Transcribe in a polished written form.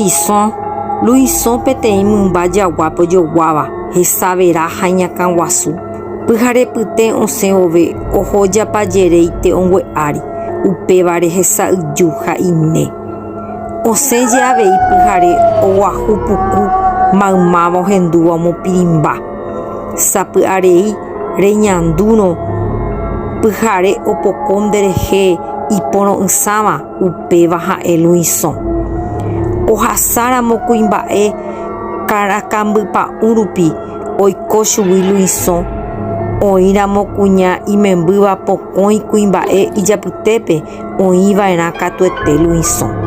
Luisõ, Luisõ peteĩ mymba jaguápe ojoguáva, hesa vera ha iñakã guasu. Pyharepyte osẽ vove oho japajeréi te'õngue ári, upévare hesa'yju ha ine. Osẽje avei pyhare oguahu puku maymáva ohendúva omopirĩmba. Sapy'arei reñandúrõ pyhare opoko nderehe iporo'ysãva, upéva ha'e Luisõ. Ohasáramo kuimba'e karakambypa'ũ rupi oiko chugui Luisõ, oĩramo kuña imembýva pokõi kuimba'e ijapytépe oĩva'erã katuete Luisõ.